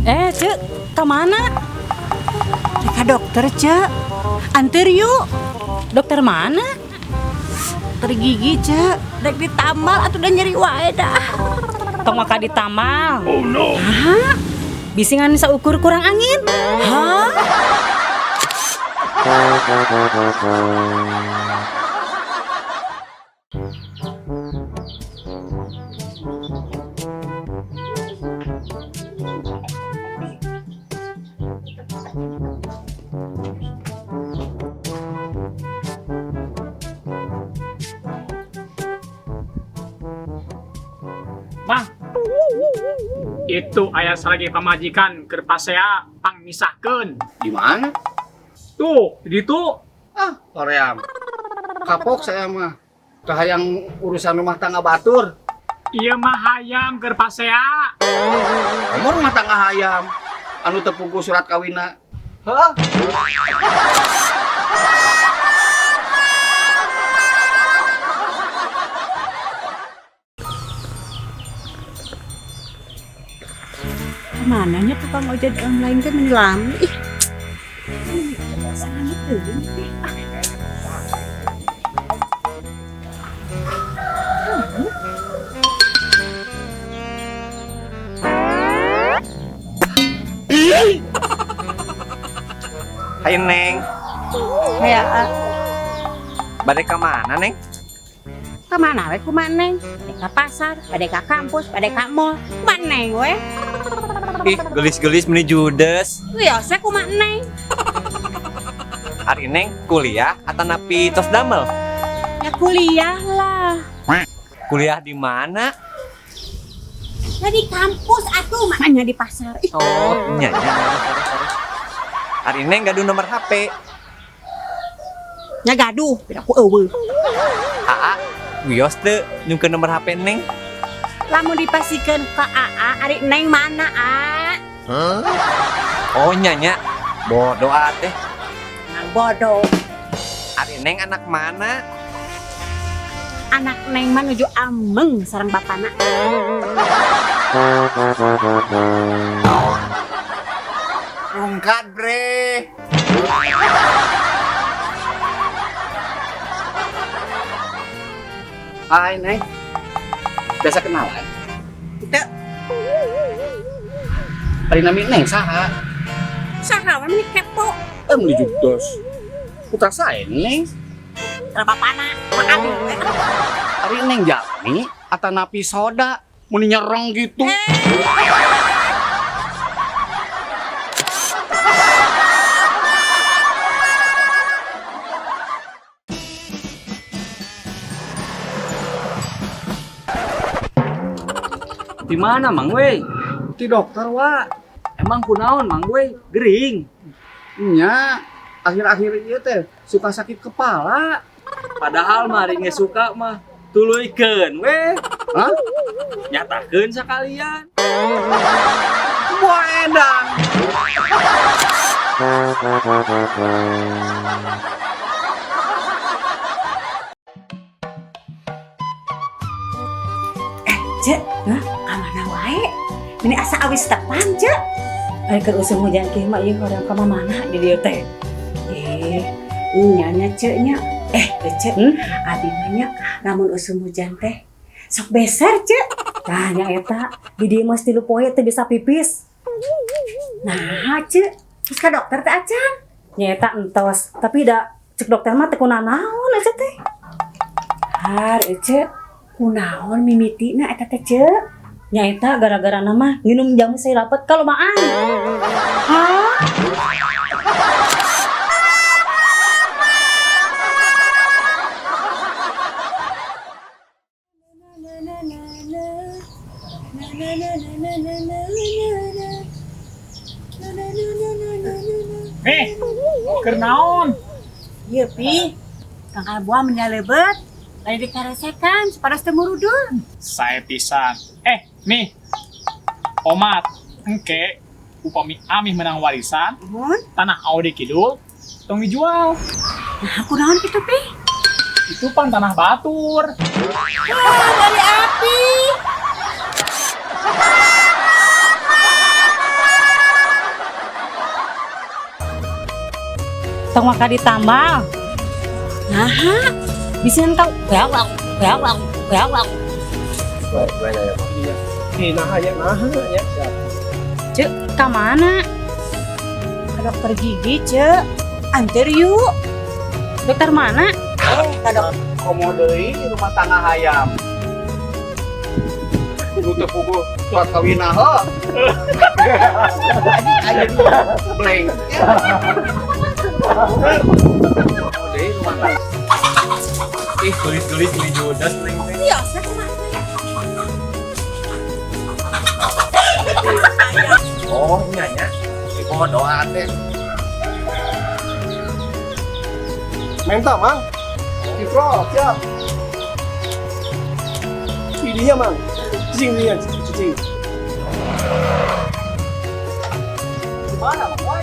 Cek, ke mana? Ka dokter, Cek. Anter yuk. Dokter mana? Dokter gigi, Cek. Rek ditambal atuh, udah nyeri wae dah. Tong maka ditamal. Oh no. Hah? Bisi ngan saukur kurang angin. Hah? Mang, itu aya salagi pamajikan keur pasea pangmisahkeun. Di mana? Tuh, di ditu. Ah, hoream. Kapok saya mah. Kahayang urusan rumah tangga batur. Ieu mah hayam keur pasea. Umur rumah tangga hayam. Anu teu puguh surat kawinna. Hah? Mananya tukang ojek online teh menyelam. Ih. Sangat teuing teh. Ah. Hai Neng, Hai, Aa. Bade ka mana Neng? Ka mana we kumaha Neng? Bade ka pasar, bade ka kampus, bade ka mall. Kumaha Neng we? Ih, gelis-gelis meni judes. Wios we kumaha Neng? Ari Neng kuliah atau napi tos damel? Ya kuliah lah. Kuliah di mana? Ya di kampus atuh, makanya di pasar. Ih. Oh, nya nya. Ari Neng gaduh nomor HP. Nya gaduh, beda ku eueuh. Aa, wios teu nyungkeun nomor HP Neng. Lamun dipasikeun ka Aa, ari Neng mana, A? Huh? Oh, nya nya. Bodoh A teh. Nang bodoh. Ari Neng anak mana? Anak Neng mah nuju ameng sareng bapana. Rungkad, bre. Hai, Neng. Biasa kenalan? Teu. Ari nami Neng saha? Saha we meni kepo. Meni judes. Putra saya, Neng. Putra bapana, maaf we. Ari Neng jalmi atanapi soda, meni nyerong gitu. Di mana Mang Wei? Di dokter, Wak. Emang kunaon Mang Wei? Gering. Nya, akhir-akhir ieu teh suka sakit kepala. Padahal mah ari geus suka mah tuluykeun we. Hah? Nyatakeun sakalian. Buah edang. Cek, hah? Ka mana wae? Ini asa awis tepang, Cek. Ari keur usum hujan kieu mah ieu hoream ka mana di dieu teh. Nya nya Cek nya. Cek, abi mah nya lamun usum hujan teh sok beser, Cek. Tah nya eta, di dieu mah 3 poe teu bisa pipis. Nah, Cek, terus ka dokter teh acan? Nya eta entos, tapi da cek dokter mah teu kunanaon eta teh. Har, Cek, kunaon mimitina eta teh, Cek? Nya eta gara-gara nama nginum jamu saya rapet kalomaan. Hah? Keur naon? Ieu pi, tangkal buah menyalebet. Bari dikaresekan supaya teu murudul. Sae pisan. Nih. Omat, engke upami amih menang warisan, Mun? Tanah Audi Kidul tong dijual. Nah, kunaon kitu pi? Itu pan tanah batur. Wah, dari api. Tong maka ditambal. Nah, bisa kau bewak bewak bewak. Iya. Nah ya, nah ya. Siap. Cek, ka mana? Ke dokter gigi, Cek. Anter yuk. Dokter mana? Ke dokter. Komo deui rumah tangga hayam. Nu teu puguh surat kawina heuh. Anjing aya blank. Komo deui rumah tangga. Ih, tulis-tulis ini judas neng teh. Biasa kumaha? Oh, nya nya. Oh, doa teh. Menta, Mang. Ifro, siap. Ininya, Mang. Cicing ininya, cicing. Gimana, Mang?